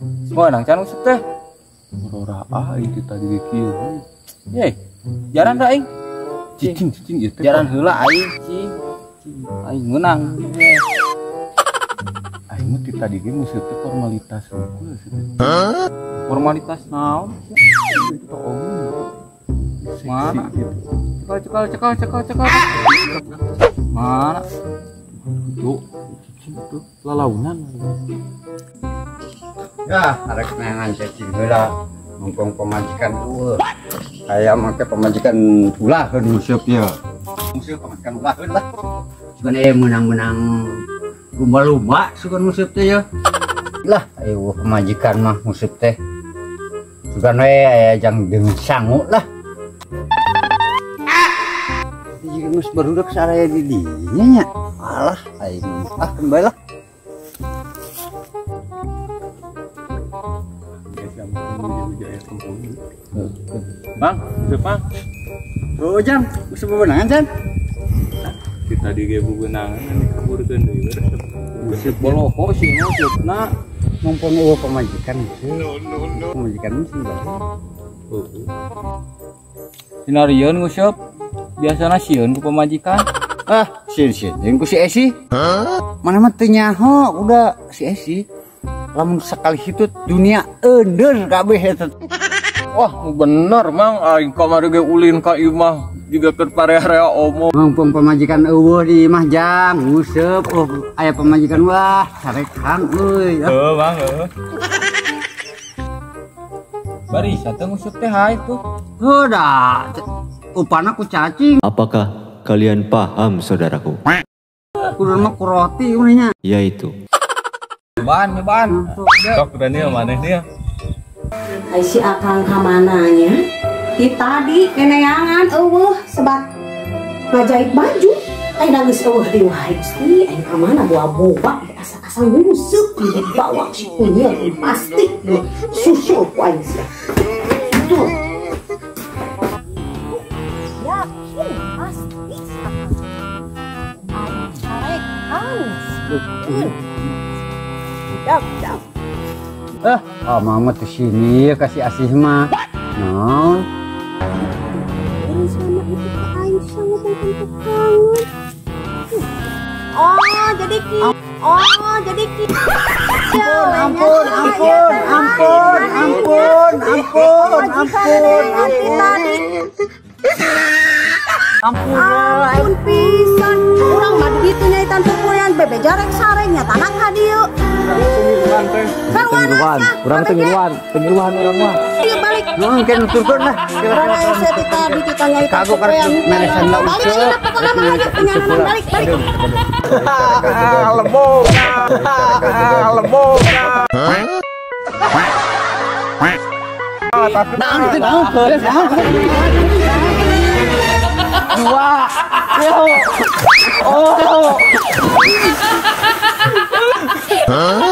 Meunang can useup teh. Ora aing ti tadi ge kieu. Ye, jaran da aing. Cicing cicing ieu teh. Jaran heula aing, cing. Aing meunang. Aing mah ti tadi ge nguseup teh formalitas hungkul sih teh. Formalitas naon? Mana? Cekal cekal cekal cekal cekal. Mana? Tuh, cicing tuh lalaunan. Ya, arek neangan cicing heula. Mumpung pamajikan eueuh. Aya make pamajikan ulaheun nguseup ieu. Nguseup pamajikan ulaheun lah. Sugan aya meunang-meunang lumba-lumba sugan nguseup teh ya. Lah, ayo pamajikan mah nguseup teh. Sugan we aya jang deung sangu lah. Jika geus barudak saraya di dinya nya. Alah, aing ah keun bae lah. Bang, nguseup bang. Oh, Jang, nguseup bebenangan, Jan. Kita di ge bebenangan dikaburkeun deui. Nguseup boloho sih nguseupna. Mumpung eueuh pamajikan sih. Pamajikan sih bae. Heeh. Sinarieun nguseup. Biasana sieun ku pamajikan. Ah, sieun-sieun jeung ku si Esi. Mana mah teu nyaho udah si Esi. Lamun sakali hitut dunia eundeur kabeh eta. Wah, bener mang aing kamari ge ulin ka imah jiga keur parea-rea omong. Mumpung pamajikan eueuh di imah jang nguseup, oh aya pamajikan wah carekan euy. Heuh, Bang, heuh. Bari satu nguseup teh hae tuh. Heuh da, upana ku cacing. Apakah kalian paham, saudaraku? Kudu mah ku roti nya. Yaitu. Ban, ban. Sok Daniel maneh dia. Ai si akang ka mananya? Ti tadi keneangan eueuh sebat ngajait baju. Ai geus eueuh deui wae Gusti, aing ka mana boa-boa asa-asa nguseup dibawa si kunyil pasti susul ku aing sia. Tuh. Yakin pasti si akang. Aing carekan. Dak dak. Ah, mama tuh sini kasih asih mah. Naon? Orang sama itu ke Aisyah ngomongin tukangan. Oh, jadi ki. Oh, jadi ki. Ampun, ampun, ampun, ampun, ampun, ampun, ampun. Ampun, ampun pisan. Urang mah di ditu nyaitan pupuyan bebe jarek sareng nya tanah ka dieu. Tengiluan, urang tengiluan, tengiluan urang mah. Ieu balik. Mungkin nuturkeun lah. Urang aya tadi kita nyaitan Kagok karek meresan lah Balik ayeuna pokona mah hayang penyanan balik balik. Lembong. Lembong. Naon teh naon? Naon? Dua. Oh. Huh?